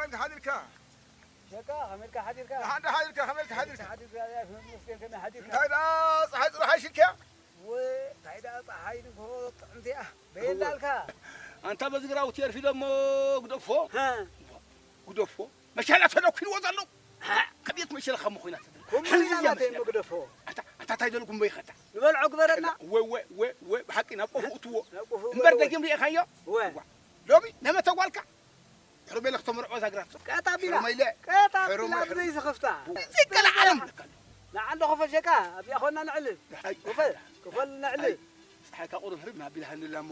ከመይ ሓዲርካ? ሸቃ ከመልካ ሓዲርካ? ደሓን ደሓን ኢልካ፣ ከመይ ኢልካ ሓዲርካ? ሓዲርካ? ያ መስገን ከመይ ሓዲርካ? እንታይ ደኣ ፀሓይ ፅባሕ ኣይሽልካያ? ወይ እንታይ ደኣ ፀሓይ ንግሆ ጥዕምቲ እያ። በየንዳልካ? ኣንታ በዚ ግራውቲ የርፊዶ እሞ ግደፎ። ሃ፣ ግደፎ። መሻላ ተደኲንዎ ዘሎ። ከቤት መሸለኻ እሞ ኮይና ትብል። ከምኡ ሕዚ ኢና እያ ናተይ መሸላ። እሞ ግደፎ። ኣታ ኣታ እንታይ ደልኩም በይኸታ? ንበልዖ ግበረና። ወ ወ ወ ብሓቂ ናብ ቆፎ እትዎ። ናብ ቆፎ እምበር በልዎ። ደጊም ርኢኻዮ? ወ ዋ፣ ሎሚ ነመተጓልካ ሄርሜላ ክተምርዖ ዛግራት። ቀጣ ቢላ። ሄርሜላ። ቀጣ ሄርሜላ፣ ቢላ ሄርሜላ። ብዘይ ዝኸፍታ። ዘይቀላዓለም ለካ። ንዓ እንዶ ኮፈ ሸቃ ኣብዚኣ ኮና ንዕልል። ኣይ፣ ኮፈ ኮፈል ንዕልል። ኣይ፣ ፀሓይ ካብ ቁሩብ ህርም ኣቢላ ሃንላ እሞ።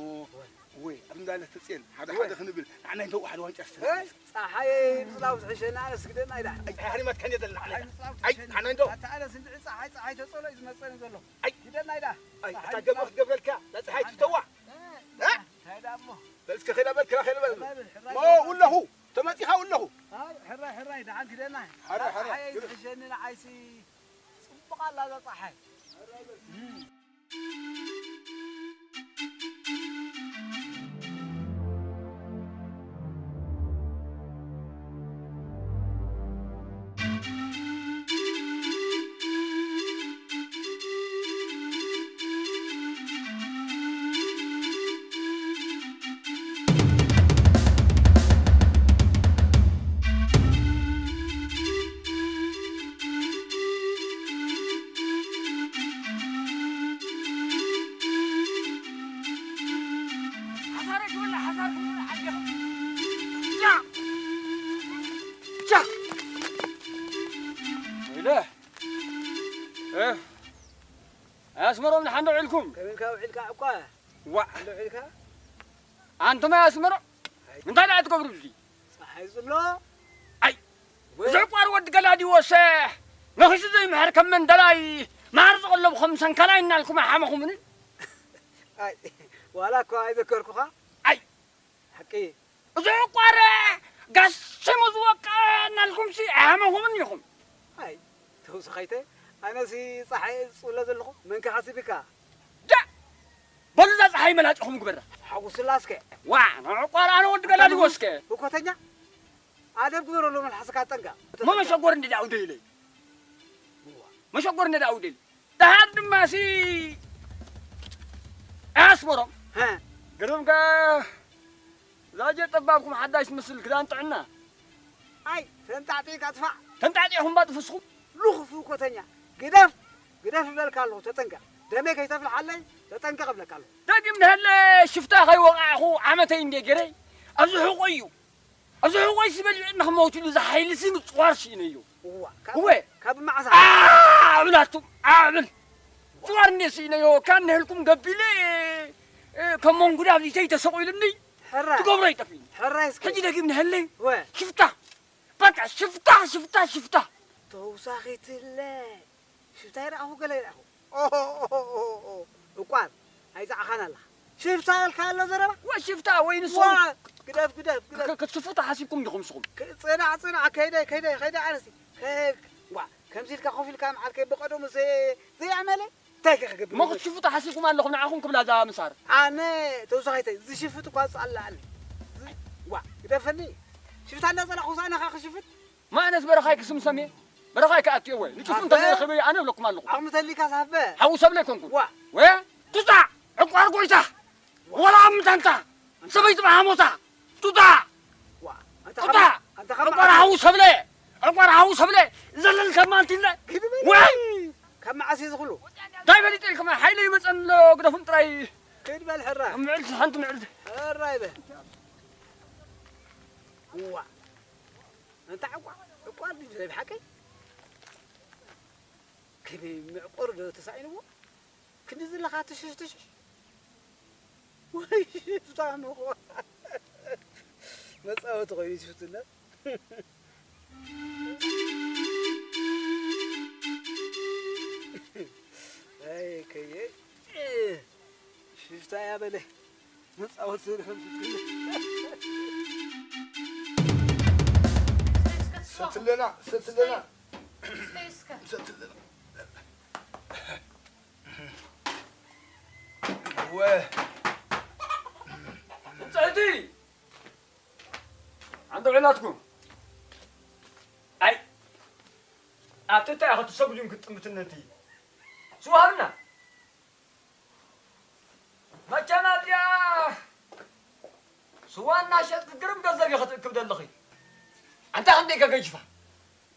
ወይ፣ ኣብ እንዳለ ትፅየን ሓደ ሓደ ክንብል ንዓና እንደው ሓደ ዋንጫ ስተና። ወይ ፀሓይ ምፅላው ዝሕሸና ኣነስ ግደና ኢላ። ኣይ፣ ፀሓይ ሃሪማትካ እንደ ዘላ። ፀሓይ ምፅላው ኣይ፣ ዝሕሸና። ንዓና እንደው። ኣታ ኣነስ እንድዒ ፀሓይ ፀሓይ ተፀሎ እዩ ዝመፀኒ ዘሎ። ኣይ። ግደና ኢላ። ኣይ፣ ፀሓይ ኣታ ገመኽ ገብረልካ፣ ና ፀሓይ ትተዋ። እ? እንታይ ደኣ እሞ? በልስከ ኸዳ በልካ፣ ኸዳ በል። ሕራይ በል፣ ሕራይ ሞ በል። ውለኹ፣ ተመፂኻ ውለኹ። ኣይ፣ ሕራይ፣ ሕራይ፣ ደሓን ግደና። ሕራይ፣ ሕራይ። ፀሓይ እዩ ዝሕሸኒ ንዓይሲ። ጽቡቕ ኣላ እዛ ጸሓይ። ሓሳረ ክብላ ሓሳር ክብላ ሓዲኻ ጃ ጃ ወይለ እ ኣስመሮም ንሓንዶ ዒልኩም ከመልካ ውዒልካ ዕቋ ዋዕ እንዶ ዒልካ ኣንቱም ኣስመሮ እንታይ ደኣ ትገብሩ እዚ ፀሓይ ዝሎ ኣይ እዚ ዕቋር ወዲ ገላዲዎስ ነኺሱ ዘይምሕር ከም መንደላይ ማር ዝቐለቡ ከም ሰንካላይ እናልኩም ኣሓመኹምኒ ኣይ ዋላ እኮ ኣይዘከርኩኻ ኣይ ሓቂ እዚ ዕቋር ጋሲሙ ዝወቀ እናልኩምሲ ኣሓመኹምን ኢኹም ኣይ ተውስኸይተ ኣነሲ ፀሓይ ዝፅለ ዘለኹ መንካ ሓሲብካ ዳ በሉ እዛ ፀሓይ መላጭኹም ግበራ ሓጉስላ እስከ ዋ ንዕቋር ኣነ ወዲ ገላዲዎስከ ህኮተኛ ኣደብ ግበረሉ መልሓስካ ጠንቀቕ። መመሸጎር እንደ ዳው ደይለይ። መሸጎር እንደ ዳው ደይለይ። ደሃር ድማሲ ኣስመሮም ሃ ገደምካ ዛጀ ጠባብኩም ሓዳሽ ትመስል ክዳን ጥዕና። ኣይ ተንጣዕጢዕካ ጥፋዕ። ተንጣዕጢዕኹም ባጥፍስኹም። ሉኽ ፍኮተኛ ግደፍ ግደፍ እብለልካ ኣለኹ ተጠንቀቕ። ደመይ ከይተፍልሓለይ ተጠንቀቕ እብለካ ኣለኹ። ደጊም ንሀለ ሽፍታ ከይወቃዕኹ ዓመተይ እንደ ገይረ ኣብዚ ሕቆይ እዩ። እዚ ሕቆይ ዝበልዕ ንኽመውትሉ ዝሓይልሲ ምፅዋር ስኢነዮ። እዋ፣ ካብ እወ። ካብ መዓሳ? ኣዕብላቱ ኣዕብል ፅዋር እንደ ስኢነዮ ካን ንህልኩም ገቢለ ከም መንጉዳ ኣብዚተይ ተሰቂሉኒ ሕራይ። ትገብሮ ይጠፍእኒ። ሕራይ እስኪ። ሕጂ ደጊም ንሀለይ እወ። ሽፍታ በቃ ሽፍታ ሽፍታ ሽፍታ ተውሳኺትለ ሽፍታ ይረኣኹ ገለ ይረኣኹ። ኦሆ፣ ኦሆ፣ ኦሆ፣ ኦሆ። እቋር ኣይፀዓኻን ኣለኻ። ሽፍታ ያልካ ኣሎ ዘረባ? ወ ሽፍታ ወይ ንሱ ዋ፣ ግደፍ፣ ግደፍ፣ ግደፍ። ክ- ክትሽፉ ተሓሲብኩም ዲኹም ንስኹም? ክ- ፅናዕ፣ ፅናዕ፣ ከይደ፣ ከይደ፣ ከይደ ኣነሲ። ከ- ዋ፣ ከምዚ ኢልካ ኮፍ ኢልካ መዓልከ ብቐደሙ ዘ- ዘየዕመለ እንታይ ከ ክገብር? ሞ ክትሽፉ ተሓሲብኩም ኣለኹም ንዓኹም ክብላ እዛ ምሳር። ኣነ ተውሳኺተይ ዝሽፍት እኳ ዝፀላኣኒ። ዝ- ዋ፣ ግደፈኒ። ሽፍታ እንዳፀላእኹ ሳእነኻ ክሽፍት? ማእነስ በረኻይ ክስምሰም እየ። በረኻይ ክኣቱ እየ። ወይ ንጭፍሩ ኣበ- እንተዘይረኺበ ኣነ እብለኩም ኣለኹ። ዓቕሚ ተሊካ ሳበ። ሓዊ ሰብለ ኣይኮንኩን። ዋ። ወ ቱጣ ዕቋር ጎይታ። ወላ ኣምታንታ። ሰበይቲ መሓሞታ። ቱጣ። ዋ። ኣንታ ቱጣ። ከማ- ኣንታ ከማ- ዕቋር ሓዊ ሰብለ። ዕቋር ሓዊ ሰብለ። ዘለል ከማንቲለ። ግድበል። ወይ። ካብ መዓስ እዩ ዝኽሉ? እንታይ በሊጠ ኢልኩም? ሓይለ ይመፀን ኣሎ ግደፉን ጥራይ። ክድ በል ሕራ። ምዕልቲ ሓንቲ ምዕልቲ። ሕራ ይበል። ዋ። ኣንታ ዕቋ- ዕቋር ድዩ ናይ ብሓቂ? ክንዲ ምዕቆር ዶ ተሳኢንዎ? ክንዲ ዘለኻ ትሽሽ ትሽሽ? ወይ ሽፍታ ምኾ- መጻወቲ ኮይኑ ሽፍትነት። ኣይ ከየ ሽፍታ እያ በለ መጻወቲ ዝድሕር ሽፍትነት። ሰትለና ሰትለና ሰትለና ወ ብፅሕቲ ሓንቲ ውዒላትኩም ኣቲ እንታይ ኢኻ ትሰጉጅን ክትጥምትነቲ? ስዋ ሃብና። መቸም ኣብዚኣ ስዋ እናሸጥክ ግርም ገንዘብ ኢኻ ትእክብ ዘለኺ። ኣንታ ክንደይ ከገጅፋ።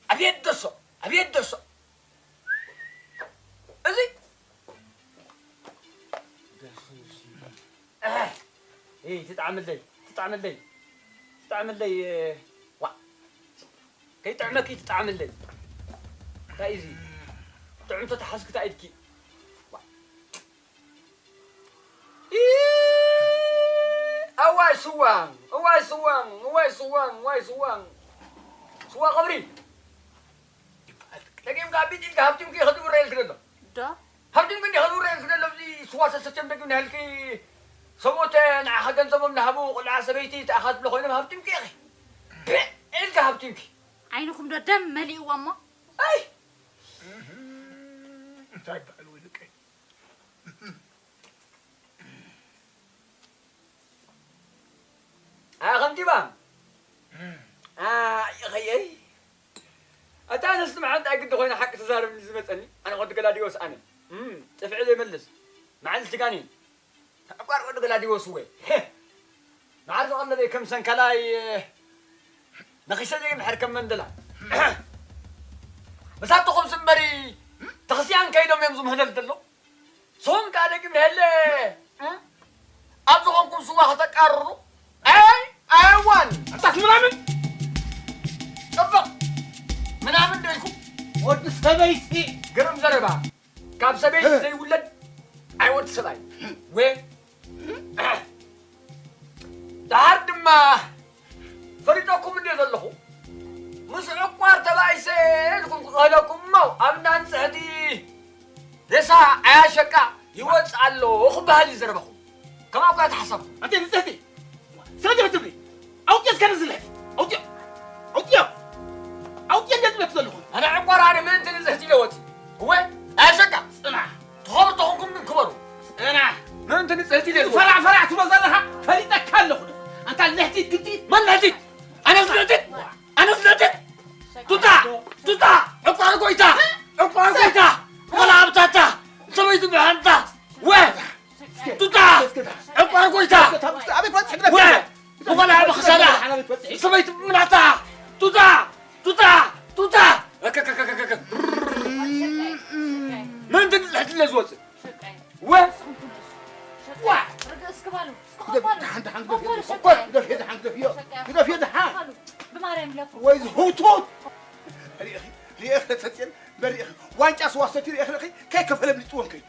ኣብየት ደሶ፣ ኣብየት ደሶ። እዚ እህ፣ እይ፣ ትጥዓመለይ፣ ትጥዓመለይ፣ ትጥዓመለይ፣ ዋ። ከይጥዕመኪ ትጥዓመለይ። እንታይ እዩ እዚ? ጥዕምቶ ተሓዝኪ እንታይ ኢልኪ? ዋ። ኢ፣ እዋይ ስዋ፣ እዋይ ስዋ፣ እዋይ ስዋ፣ እዋይ ስዋ። ስዋ ቀብሪ። ደጊምካ ቢት ኢልካ ሃብቲምኪ ከድውረ ኢልክ ዘሎ። ዶ? ሃብቲምኪ እንዲ ከድውረ ኢልክ ዘሎ፣ እዚ ስዋ ሰሰቸም ደጊም ናህልኪ ሰብኡት ንዓኻ ገንዘቦም ናሃቡ ቆልዓ ሰበይቲ ተኣኻ ትብሎ ኮይኖም ሃብቲምኪ ኢኺ። ብ-፣ ኢልካ ሃብቲምኪ። ዓይንኹም ዶ ደም መሊእዎ እሞ? ኣይ! እንታይ ይበሃል ወይ ልቀይ? ኣያ ከንቲባ፣ ኣ፣ ይኸየይ። ኣታ ኣነስ መዓልቲ ኣይግዲ ኮይነ ሓቂ ተዛረብኒ ዝመጸኒ። ኣነ ወዲ ገላዲዮስ ኣነ። እም፣ ጽፍዒ ዘይመልስ። መዓልቲ ጋኔን። ተዕቋር ወዲ ገላዲዮስ እወ። መዓር ዝቐለበ ከም ሰንከላይ፣ ነኺሰ ዘይምሕር ከም መንደላ። መሳትኹም ስምበሪ ተኽስያን ከይዶም እዮም ዝምህለል ዘሎ። ሶም ከኣ ደቂ ብርሄለ፣ እ? ኣብ ዝኾንኩም ስዋ ከተቃርሩ? ኣይ፣ ኣይዋን! ኣንታስ ምናምን? ጽቡቕ። ምናምን ዶ ኢልኩም? ወዲ ሰበይቲ። ግርም ዘረባ። ካብ ሰበይቲ እ። ዘይውለድ ኣይወዲ ሰብኣይ። ወ-፣ ደሓር ድማ ፈሊጠኩም እንድየ ዘለኹ። ምስ ዕቋር ተባኢሰ ኢልኩም ክኸለኩም እሞ፣ ኣብ እንዳ ንጽሕቲ ሬሳ ኣያሸቃ ይወጽእ ኣሎ ክበሃል እዩ ዘረባኹም። ከምኣ እኳ ተሓሰብኩም። ኣንተ ንጽሕቲ፣ ስለዚ ክትብሊ፣ ኣውጥዮ እስከ ነዚ ልሕፊ። ኣውጥዮ። ኣውጥዮ። ኣውጥዮ እንደ ዝብለኪ ዘለኹ። ኣነ ዕቋር ኣነ ምእንቲ ንጽሕቲ ኢለ ወጺእ። እወ፣ ኣያሸቃ። ጽናሕ። ትኸብሩ ተኾንኩም ግን ክበሩ። ጽናሕ። ምእንቲ ንጽሕቲ ኢለ ዝወጽእ። ፈራዕ ፈራዕ ትብሎ ዘለኻ ፈሊጠካ ኣለኹ። ኣንታ ልሕቲት ግዲ። መን ልሕቲት? ኣነስ ልሕቲት? ኣነስ ልሕቲት? ቱታ! ቱታ! ዕቋር ጎይታ! ዕቋር ጎይታ! ወላ ኣብታታ! ሰበይቲ ብሓንታ! ወ! ቱታ! ዕቋር ጎይታ! ኣቤት፣ ወ! ብቆልዓ ብኽሳዳ! ሰበይቲ ብምላታ! ቱታ! ቱታ! ቱታ! እከከከከከ! ምእንቲ ንጽሕቲ ኢለ ዝወጽእ። ወ! ዋ! ርግእ እስኪ በሉ፣ እስኪ ኮፍ በሉ። ደሓን፣ ደሓን፣ ኮፍ በሉ፣ ግደፍዮ፣ ሸቀየ። ግደፍዮ፣ ደሓን፣ ግደፍዮ። ሸቀየ፣ ግደፍዮ፣ ደሓን። ኮፍ በሉ። ብማርያም ይብለኩም። ወይ ዝህውቱት! ሪእኺ፣ ሪእኺ ተጸጽየን፣ በሪእኺ። ዋንጫ ስዋ ሰትዩ ሪእኺ፣ ሪእኺ፣ ከይከፈለ ኣምሊጥዎ ከይዱ።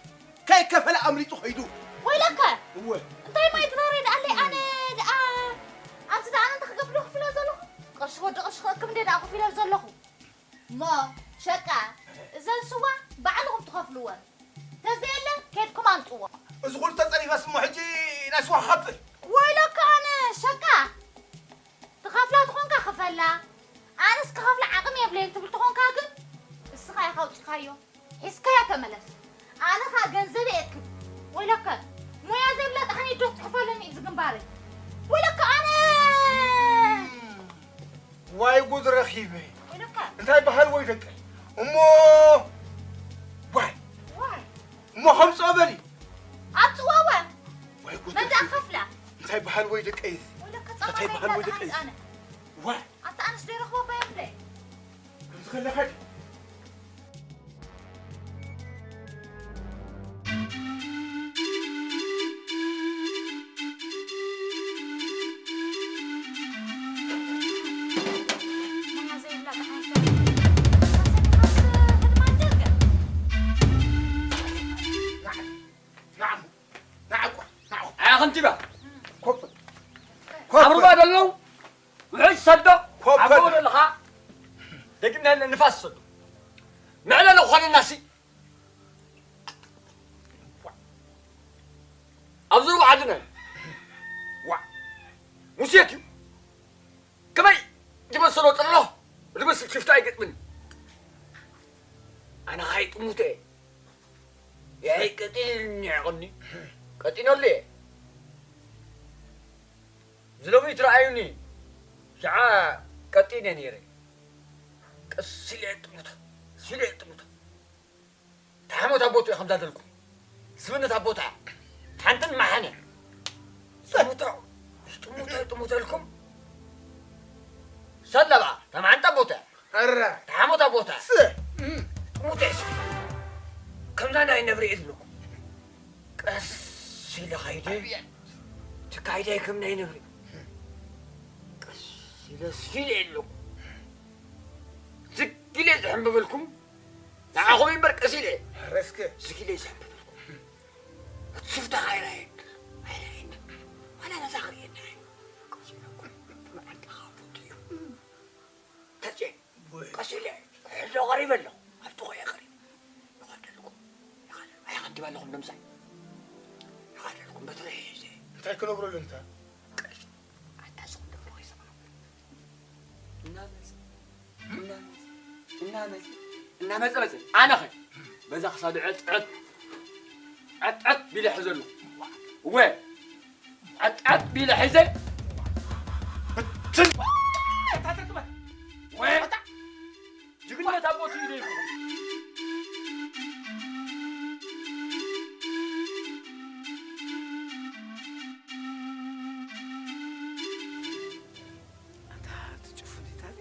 ከይከፈለ ኣምሊጡ ከይዱ። ወይለከ! እወ። እንታይ ማይ ድራር ደኣለይ ኣነ ደኣ፣ ኣብዚ ደኣ ኣነ እንታይ ክገብር ክፍሎ ዘለኹ? ቅርሺ ወዲ ቅርሺ ክእክብ እንደ ደኣ ክፍሎ ዘለኹ። እሞ ሸቃ፣ እዘን ስዋ ባዕልኹም ትኸፍልወን። ተዘየለ፣ ኬድኩም ኣምጽዎ። እዚ ኩሉ ተጸሪፈስ እሞ ሕጂ ናይ ስዋ ክኸፍል? ወይለካ ኣነ ሸቃ፣ ትኸፍላ ትኾንካ ክፈላ፣ ኣነስ ክኸፍላ ዓቕሚ የብለይን ትብል ትኾንካ ግን፣ እስኻ ኢኻ ኣውጺኻዮ፣ ሒዝካያ ተመለስ። ኣነ ኸኣ ገንዘበይ እክብ። ወይለከ፣ ሞያ ዘይብላ ጣሕኒ ዶ ትጽሕፈለኒ እዚ ግንባረይ? ወይለከ ኣነ! ዋይ ጉድ ረኺበ። ወይለከ። እንታይ በሃል ወይ ደቀይ? እሞ ዋይ። ዋይ። እሞ ከምጽኦ በሊ። ኣምጽዋወ። ዋይ ጉድ መን ረኺበ። ዝኣኸፍላ? እንታይ በሃል ወይ ደቀይ? ወይለከ ጻማ እንታይ በሃል ወይ ዘይብላ ደቀይ? ጣሕኒ ኣነ። ዋይ። ኣታ ኣነስ ዘይረኽቦ ባየብለይ። ከምዚ ከለኻ ኣያ ከንቲባ፣ ኮፍ በል። ኮፍ ኣብ ሩባ በል። ደለዉ ውሕጅ ሰዶ፣ ኮፍ ኣብ በል። ሩባ ዘለኻ ደግና ንፋስ ሰዶ። መዕለሊ ክኾነና ሲ። ኣብዚ ሩባ ዓድና እዩ። ዋ፣ ሙሴት እዩ። ከመይ ዝመሰሎ ጥርሎ ዝመስል ሽፍታ ኣይገጥምን። ኣነ ኸኣ ይጥሙተ እየ። ያይ ቀጢን እኒዐ ቐኒ። ቀጢነሉ እየ። ዝሎሚ ትረኣዩኒ። ሸዓ ቀጢነ ነይረ። ቀስ ኢለ እጥምቶ። ሲለ ጥሙቶ። ተሓሞት ኣቦቱ እየ ከምዛ ደልኩም። ስምነት ኣቦታ እያ። ሓንትን መሓን እያ። ጥሙቶ፣ ጥሙቶ፣ ጥሙቶ ኢልኩም። ሰለባ፣ ተማዓንጣ ኣቦታ እያ። ኣረ። ተሓሞት ኣቦታ እያ። ስ-፣ እም። ጥሙቶ እየ። ከምዛ ናይ ነብሪ እየ ዝብለኩም። ቀስ ኢለ ኸይደ። ኣቤት። ትካይደ ከም ናይ ነብሪ። ቀስ ኢለ ስለ ኣለኩ። ዝግ ኢለ ዝሕምበበልኩም። ንዓኹም እምበር ቀስ ኢለ። ረስከ። ዝግ ኢለ ዝሕምበበልኩም። ሽፍታ ኣይረኣየን። ኣይረኣየን። ዋላ ነዛ ክርእየና። ቀስ ኢለ እኮ። መዓልቲ ኻብ ፎቶ እዩ። ተቼ፣ ወይ። ቀስ ኢለ ሕዞ ቀሪበ ኣለኹ። ኣብቲ ኾየ ቀሪበ። ይኸደልኩም። ይኸደልኩም። ኣይ፣ ከንቲባ ኣለኹም ዶ ምሳይ? ይኸደልኩም በትሪ ሒዘ። እንታይ ክነብረሉ እንተ? ቀስ፣ ኣታ ስኹም ዶ ፎይ ሰማዕ። እናመጸ፣ እናመጸ፣ እናመጸ፣ እናመጸ መጸ። ኣነኸ በዛ ክሳዱ ዕጥዕጥ፣ ዕጥዕጥ ቢለ ሕዘሉ። እወ። ዓጣጥ ቢለ ሒዘ ብትን። ወይ ጅግነት ኣቦቱ ኢደ ይኹን። ኣታ ትጭፉን ይታዘ።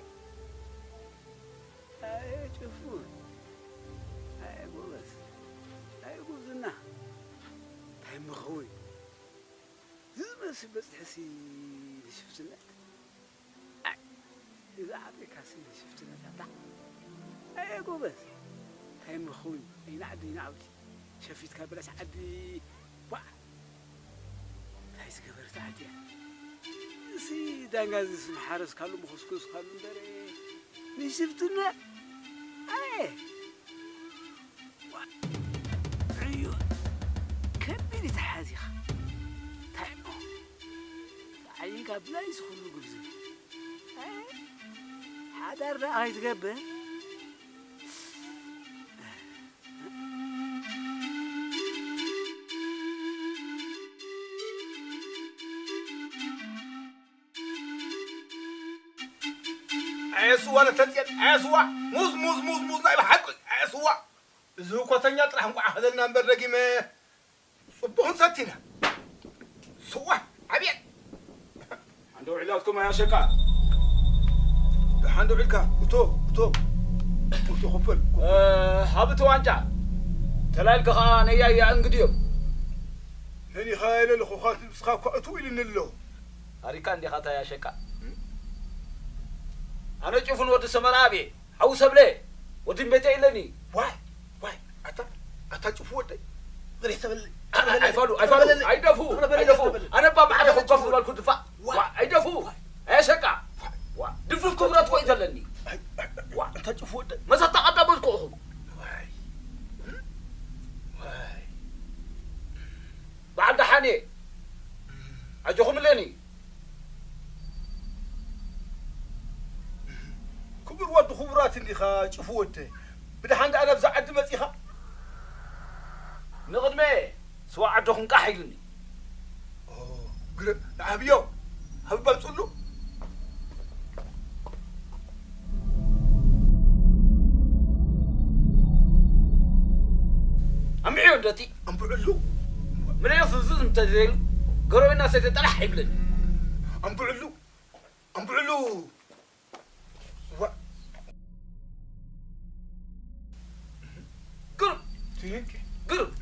ኣየ ጭፉን፣ ኣየ ጎበዝ፣ ኣየ ጉብዝና፣ እንታይ ምኸውን? ዝመስል በጽሕሲ ንሽፍትነት። ኣይ፣ እዛ ዓበይካሲ ንሽፍትነት ኣታ። ኣየ ጎበዝ፣ እንታይ ምኸውን? ኣይና ዓዲ፣ ኣይና ዓዲ። ሸፊትካ በላሽ ዓዲ። ቧዕ! እንታይ ዝገበረት ዓዲ እያ? እሲ ዳንጋ እዚ ስም ሓረስካሉ፣ መኸስከስካሉ እምበር፣ ንሽፍትነት? ኣየ! ዋ! ዕዮ! ከቢድ እዩ ተሓዚኻ። እንታይ እሞ? ተዓይንካ ብላይስ ኩሉ ግብዝ። ኣየ! ሓዳር ደኣ ከይትገብር? ኣየ ስዋ ነተንጽየን፣ ኣየ ስዋ፣ ሙዝ፣ ሙዝ፣ ሙዝ፣ ሙዝ ናይ ብሓቂ፣ ኣየ ስዋ። እዚ ህኮተኛ ጥራሕ እንቋዕ ኣኸለልና እምበር ደጊመ ጽቡቕ ክንሰቲ ኢና። ስዋ፣ ዓብየት። ኣንተ ውዕላትኩም ኣያ ሸቃ። ደሓን ዶ ዒልካ? እቶ፣ እቶ፣ እቶ፣ ኮፈል፣ ኮፈል። እ፣ ሃብ እቲ ዋንጫ። ተላይልካ ኸኣ ነያይ ኣእንግድዮም። መን ኢኻ ኢለ ኣለኹ፣ ኻልቲ ንስኻ እኳ እትው ኢሉኒ ኣሎ። ኣሪካ እንዲኻ እታ ኣያ ሸቃ። ኣነ ጭፉን ወዲ ሰመራ ኣብየ። ሓው ሰብለ፣ ወዲ ቤተ ኢለኒ። ዋይ፣ ዋይ፣ ኣታ፣ ኣታ ጭፉ ወደይ። እግሬ ተበል-፣ ኣይ-፣ ኣይፋሉ፣ ኣይፋሉ፣ ኣይደፉ፣ ኣይደፉ። ኣነ እባ ባዕለ ኮፍ ዝበልኩ ድፋዕ። ዋይ። ዋይ፣ ኣይደፉ። ኣየ ሸቃ። ዋይ። ድፉን ክብረት ኮይ ዘለኒ። ኣይ፣ ኣይ፣ ኣይ፣ ዋይ። ኣታ ጭፉ ወደይ። መሰታ ቀዳሞት ኮኹ። ዋይ። ዋይ። በዓል ደሓን እየ። ኣጆኹም ኣለኒ። ክቡር ወዲ ክቡራት እንዲኻ ጭፉ ወደ። ብደሓን ደኣ ናብዛ ዓዲ መጺኻ? ንቕድመ ስዋ ዓዶኹም ቃሕ ኢሉኒ። ኦ፣ ግረ-፣ ንዓብዮ፣ ሃብባ ጽሉ። ኣምዕዮ እንደቲ። ኣምብዕሉ። ምለዮ ፍዝዝ እንተዘይሉ፣ ገረወና ሰተ ጠላሕ ይብለኒ። ኣምብዕሉ። ኣምብዕሉ። ዋ። ግርም። ትንክ። ግርም።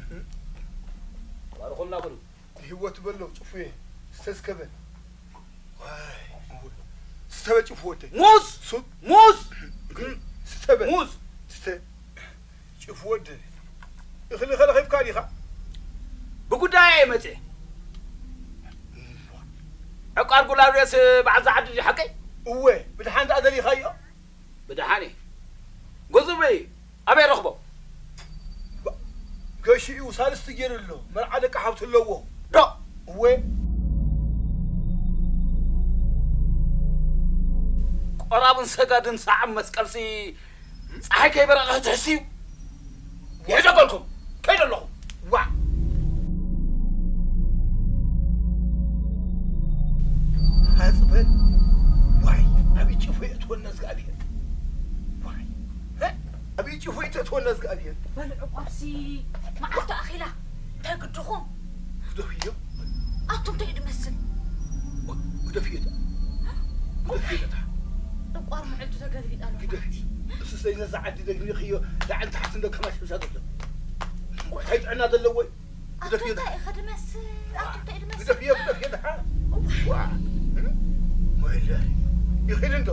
ባርኹልና በሉ። ህይወት በሎ፣ ጭፉዬ፣ ዝተዝከበ። ዋይ፣ እወ። ዝተበ ጭፉ ወደይ። ሙዝ! ሱት። ሙዝ! ግርም። ዝተበ። ሙዝ! ስተ። ጭፉ ወደይ። እኽሊ ኸ ረኺብካ ዲኻ? ብጉዳይ እየ መፅየ። ዕቋር ጉላርዮስ በዓል ዝዓዲ ድዩ ሓቀይ? እወ፣ ብድሓን ደኣ ደሊኻዮ? ብድሓን እየ። ገዙመይ ኣበይ ረኽቦ? ባ-፣ ገሺኡ ሳልስቲ ገይሩ ኣሎ። መርዓ ደቂ ሓብቱ ኣለዎ። ዶ? እወ። ቆራብን ሰጋድን ሰዓብ መስቀልሲ ፀሓይ ከይበረቐ ትሕስዩ። ይሕደገልኩም። ከይደ ኣለኹ። ዋ። ሃጽ በል። ዋይ፣ ኣብ ጭፎ የእትወና እግዚኣብሔር። ዋይ። እ? ኣብ ጭፎ ወላ እግዚኣብሔር። በሉ ዕቋርሲ መዓልቲ ኣኺላ እንታይ ግድኹም? ግደፍዮ። ኣቱም እንታይ እዩ ድመስል? ግደፍዮ። ግደፍዮ። ዕቋር መዓልቱ ተገልቢጣ ኣሎ። ግደፍዮ። እሱ ስለዚ ነዛ ዓዲ ደግሪኽዮ ላዕሊ ታሕቲ እንዶ ከማሽ ብሻ ዘሎ። እንታይ ጥዕና ዘለዎ እዩ? ኣቱም ግደፍዮ። እንታይ እዩ ክድመስል? ኣቱም እንታይ እዩ ድመስል? ግደፍዮ፣ ግደፍዮ ደሓ። እዋይ። ዋ። ወይለ። ይኺድ እንዶ።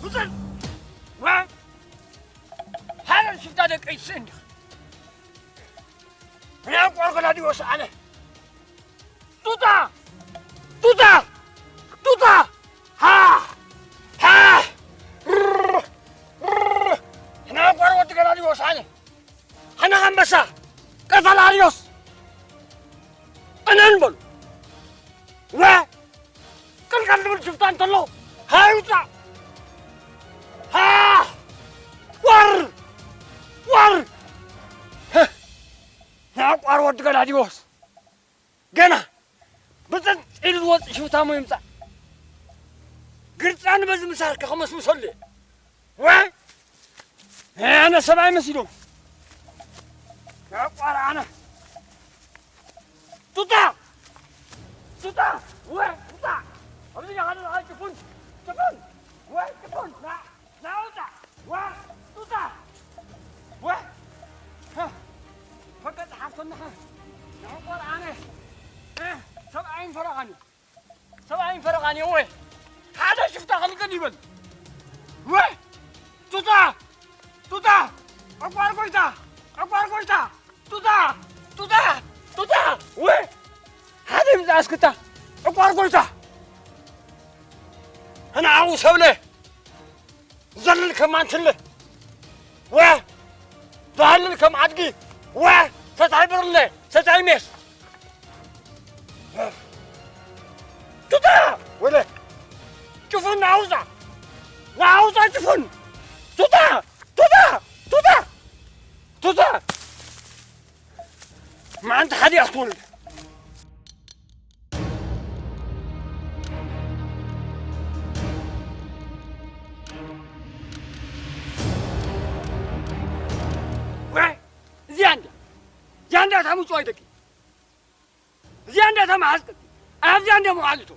ብፅን! ዋ! ሓደ ሽፍታ ደቀይ ስእንዲኻ። ናይ ቆርቆላ ድዮስ ኣነ። ጡጣ! ጡጣ! ጡጣ! ሃ! ሃ! ናይ ቆርቆ ትገላ ድዮስ ኣነ። ኣነ ኣንበሳ! ቀፈላ ድዮስ! እነን በሉ። ወ! ቅልቀል ዝብል ሽፍታ እንተሎ፣ ሃይ ውጻእ! ሃ! ወር! ወር! ህህ! ናይ ኣቋር ወዲ ገላዲዎስ! ገና ብጽንጽ ኢሉ ዝወጽእ ሽፍታ እሞ ይምጻእ። ግርጻን በዚ ምሳርካ ከመስምሰሉ እየ። ወይ! ኣነ ሰብኣይ መሲሎም። ናይ ኣቋር ኣነ። ቱታ! ቱታ! ወይ! ቱታ! ኣብዚ ኢኻ ዘለኻ ጭፉን! ጭፉን! ወይ! ጭፉን! ና! ና ውጻ! ዋ! ቱታ! ወይ! ሃ! ፈቀጥ ሓፍቶና! ናይ ኣቋር ኣነ! እ! ሰብኣይን ፈረቓኒ! ሰብኣይን ፈረቓን እየ፣ ወይ! ሓደ ሽፍታ ክልቅል ይበል! ወይ! ቱታ! ቱታ! ዕቋር ጎይታ! ዕቋር ጎይታ! ቱታ! ቱታ! ቱታ! ወይ! ሓደ ይምጻእ እስክታ! ዕቋር ጎይታ! ኣነ ዓው ሰብለ! ዘልል ከም ኣንትለ! ወ! ዝሃልል ከም ኣድጊ! ወ! ሰታይ ብርለ! ሰታይ ሜስ! ቱታ! ወለ! ጭፉን ናውዛ! ናውዛ ጭፉን! ቱታ! ቱታ! ቱታ! ቱታ! ማንታ ሓዲኣ ክትወልድ! ወ! እዚኣ እንድያ! እዚኣ እንድያ እታ ምጽዋይ ደቂ! እዚኣ እንድያ እታ መሓዝ ቅዲ! ኣብዚኣ እንድያ መውዓሊቶ!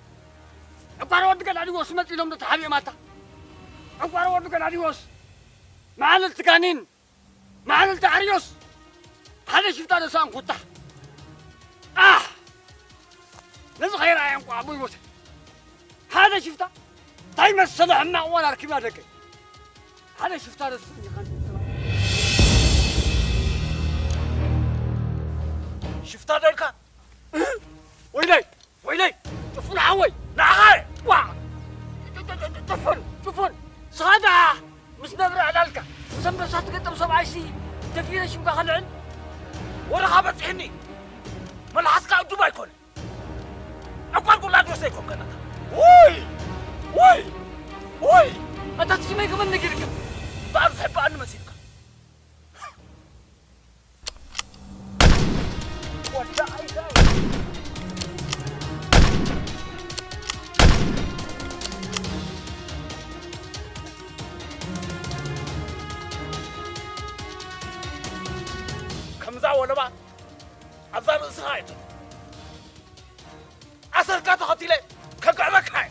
ዕቋር ወዲ ገላዲዎስ መጺ ኢሎም ዶ ተሓቢኦም ኣታ? ዕቋር ወዲ ገላዲዎስ! መዓልቲ ጋኒን! መዓልቲ ኣርዮስ! ሓደ ሽፍታ ዶ ሰኣንኩታ! ኣሕ! ነዚ ኸይረኣየ እንቋዕ ኣቦይ ሞተ! ሓደ ሽፍታ እንታይ መሰለ ሕማቕ ዋላ ኣርኪባ ደቀይ! ሓደ ሽፍታ ዶ ትስእኒ ሓንቲ ሰብኣይ! ሽፍታ ዶ ኢልካ? ወይለይ! ወይለይ! ጭፉን ሓወይ! ንዓኻ እየ! ዋ! ጭ-፣ ጭ-፣ ጭ-፣ ጭፉን! ጭፉን! ስኻ ደኣ ምስ ነብሪ ዕላልካ ምስ ኣንበሳ ትገጥም ሰብኣይሲ ደፊረ ሽምካ ከልዕል? ወረኻ በጺሕኒ! መልሓስካ እዱብ ኣይኮነ! ዕቋር ቁላድ ወስደ ኣይኮንከን ኣታ! ውይ! ውይ! ውይ! ኣታ እቲ ሽመይ ከመን ነጊርካ? እምበኣር ዝሕበኣኒ መሲልካ! ወዲ ዓይዛይ! ከምዛ ወለባ ኣብዛ ርእስኻ እየ። ኣሰርካ ተኸቲለ ከግዕበካ እየ።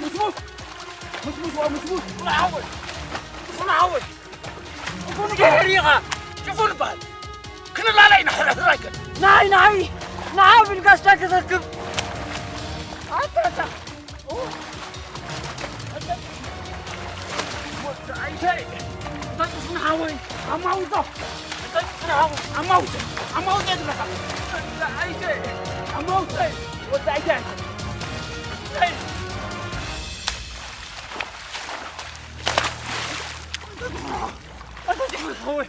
ሙስሙስ! ሙስሙስ፣ ዋ ሙስሙስ! ጭፉን ሓወይ! ጭፉን ሓወይ! ጭፉን ድሕር ኢኻ! ጭፉን በሃል! ክንላለ ኢና ሕርሕር ኣይከን! ናይ፣ ናይ! ንዓ ብል ጋሻ ክረክብ! ኣታ፣ ኣታ! ወዲ ኣይተ! እንታይ ጭፉን ሓወይ! ኣማውዞ! እንታይ ጭፉን ሓወይ! ኣማውዞ! ኣማውዞ ይድረኻ! ወዲ ኣይተ! ኣማውዞ! ወዲ ኣይተ! እንታይ? እንታይ ጭፉን ሓወይ! እንታይ ጭፉን ሓወይ!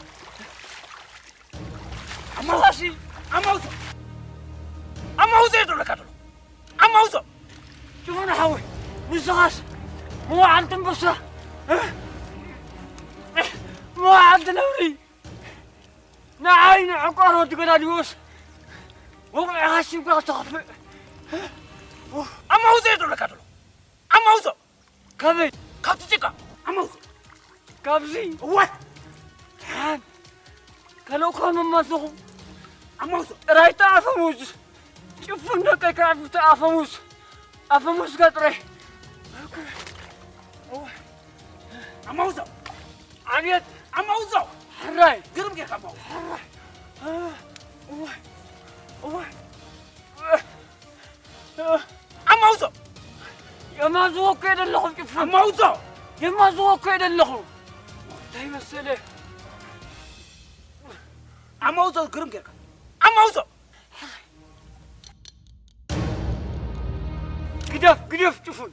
ኣማውዞ! ኣማውዞ! ኣማውዞ እየ ዝብለካ ዘሎ! ኣማውዞ! ጭፉን ሓወይ፣ ንስኻስ መዋዕልቲ ኣንበሳ፣ እ? መዋዕልቲ ነብሪ፣ ንዓይ ንዕቋር ወዲ ገዳዲዎስ ወቕዒኻ ሲብካ ክተኽፍእ። ኣማውዞ እየ ዝብለካ ዘሎ። ኣማውዞ! ካበይ? ካብቲ ጭቃ። ኣማውዞ! ካብዚ? እወ! ደሓን። ካልእ እኳ መማዘኹ። ኣማውዞ! ጥራይ እቲ ኣፈሙዝ። ጭፉን ደቀይ ከዕርፍ እቲ ኣፈሙዝ። ኣፈሙዝካ ጥራይ። እወ! ኣማውዞ! ኣብየት! ኣማውዞ! ሕራይ! ግርም ጌርካ ኣማውዞ! ሕራይ! እወ! እወ! ኣማውዞ! የማዝዎ እኮ እየ ዘለኹ ጭፍን። ኣማውዞ! የማዝዎ እኮ እየ ዘለኹ። እንታይ መሰለ? ኣማውዞ ግርም ጌርካ። ኣማውዞ! ግደፍ፣ ግደፍ ጭፉን።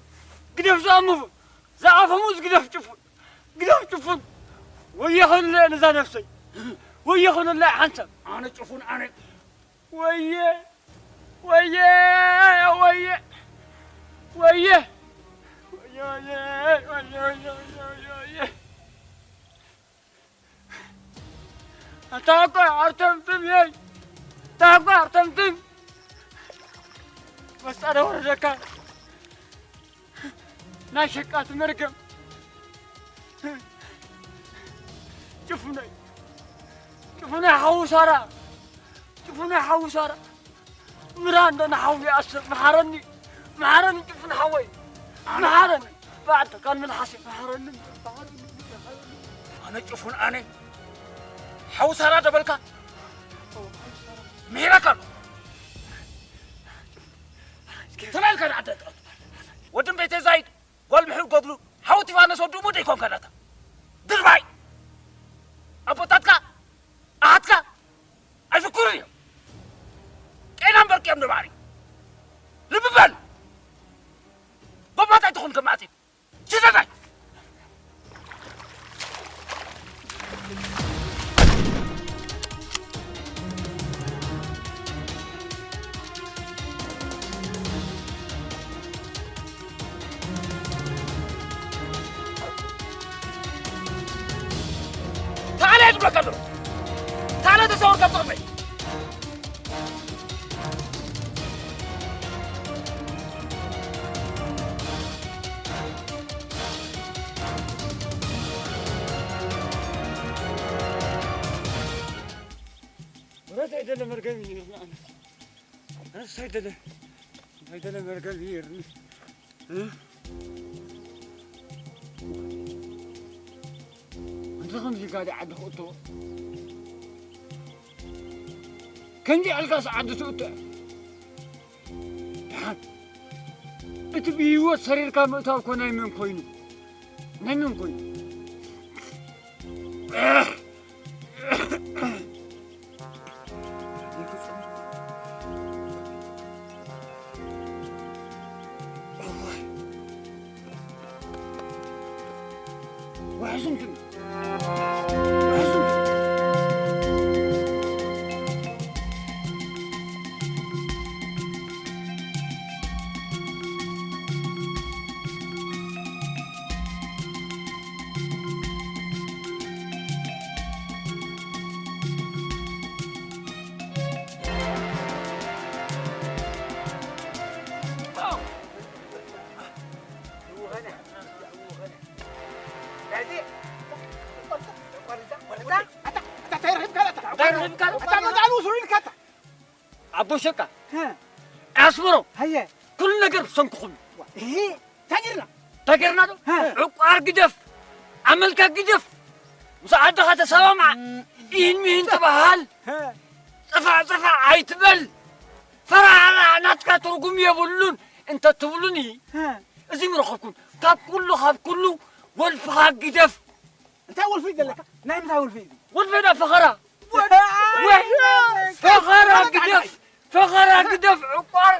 ግደፍ ዝኣምፉ። ዝኣፈሙዝ ግደፍ ጭፉን። ግደፍ ጭፉን። ወየ ኸኑለ ነዛ ነፍሰይ። ወየ ኸኑለ ሓንሳብ። ኣነ ጭፉን ኣነ። ወየ፣ ወየ፣ ወየ፣ ወየ፣ ወየ፣ ወየ። ኣታ እኮ ኣርተምትም እየይ። ኣታ እኮ ኣርተምትም። መስጣ ዶ ወረደካ። ናይ ሸቃቲ መርገም። ጭፉነይ፣ ጭፉነይ ሓዉ ሳራ፣ ጭፉነይ ሓዉ ሳራ። ምራ እንዶ ንሓዉ ይኣስር። መሓረኒ፣ መሓረኒ ጭፉን ሓወይ። መሓረኒ። ባዕድ ካን ምን ሓሲ መሓረኒ፣ መሓረኒ፣ መሓረኒ። ኣነ ጭፉን ኣነ። ሓዉ ሳራ ደበልካ? ምሒረካ ኣሎ። ተላልካ ንዓደ ወድን ቤተ ዛይድ ጓል ምሕር ጎድሉ ሓው ቲፋኖስ ወዲ እሞ ደይኮንካ ናታ ድርባይ ኣቦታትካ ኣሓትካ ኣይፍክሩን እዮም። ቄና እምበር ቅዮም ንባዕሪ ልቢ በል። ጎማት ኣይትኹን ከም ኣጺድ ሽዘጋይ። ታለ ዝብለካ ዘሎ ታለ ተሰወር ካብ ጥቕመይ። ወረት ኣይደለ መርገም እዩ። ኣነስ ኣይደለ፣ ኣይደለ መርገም እዩ። እ? ኣንተ ከምዚ ጋዲ ዓዲ ክእቶ። ከምዚ ኣልካስ ዓዲ ትእቶ። ደሓን። እቲ ብህይወት ሰሪርካ ምእታው እኮ ናይ መን ኮይኑ? ናይ መን ኮይኑ? ኣቦ ሸቃ። እ። ኣስመሮ። ሃየ። ኩሉ ነገር ብሰንክኹም እዩ። እሂ፣ እንታይ ጌርና? እንታይ ጌርና ዶ? ሀ። ዕቋር ግደፍ፣ ኣመልካ ግደፍ፣ ምስ ዓድኻ ተሰማማዕ፣ እም። ኢን ሚን ተበሃል፣ ሀ። ጥፋዕ ጥፋዕ ኣይትበል፣ ፈራህራ ናትካ ትርጉም የብሉን እንተ ትብሉኒ፣ ሀ። እዚ ምረኸብኩም፣ ካብ ኩሉ፣ ካብ ኩሉ ወልፍኻ ግደፍ። እንታይ ወልፊ ዘለካ? ናይ ምንታይ ወልፊ እዩ? ወልፊ ዳ ፈኸራ። ወ-፣ ወይ፣ ፈኸራ ግደፍ፣ ፈኸራ ግደፍ፣ ዕቋር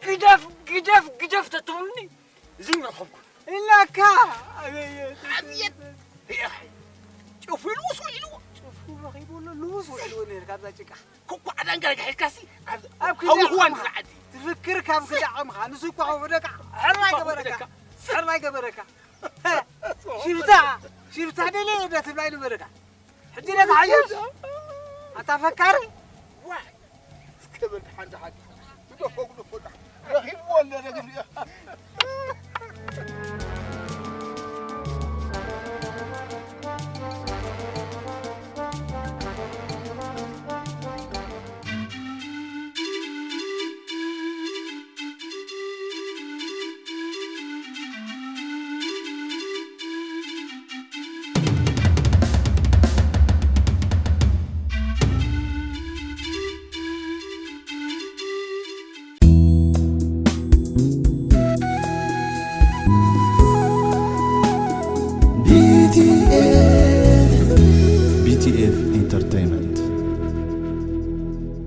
ግደፍ፣ ግደፍ፣ ግደፍ ተትብሉኒ፣ እዚ ምረኸብኩም። ኢላካ። ኣቤት። ኣቤት። ጭፉ ልውስ ውዒልዎ። ጭፉ ረኺቡ ኣሎ፣ ልውስ ውዒልዎ ነይሩ ካብዛ ጭቃ። ኮኳ ኣዳንጋ ጋሒልካሲ፣ ኣብ ኣብ ክዳዕ ሃውኽዋን ቆምኻ። ዝዓዲ። ትፍክር ካብ ክዳዕ ቆምኻ። ንሱ እኳ ወደቃ። ሕራይ ገበረካ። ሕራይ ገበረካ። ሽፍታ፣ ሽፍታ ደለ እደ ትብላይ ነበረካ። ሕጂ ነታ ሓየሽ። ኣታ ፈካሪ። ዋይ፣ እስከ በል ሓንቲ ሓንቲ። ግደፎ፣ ግደፎ፣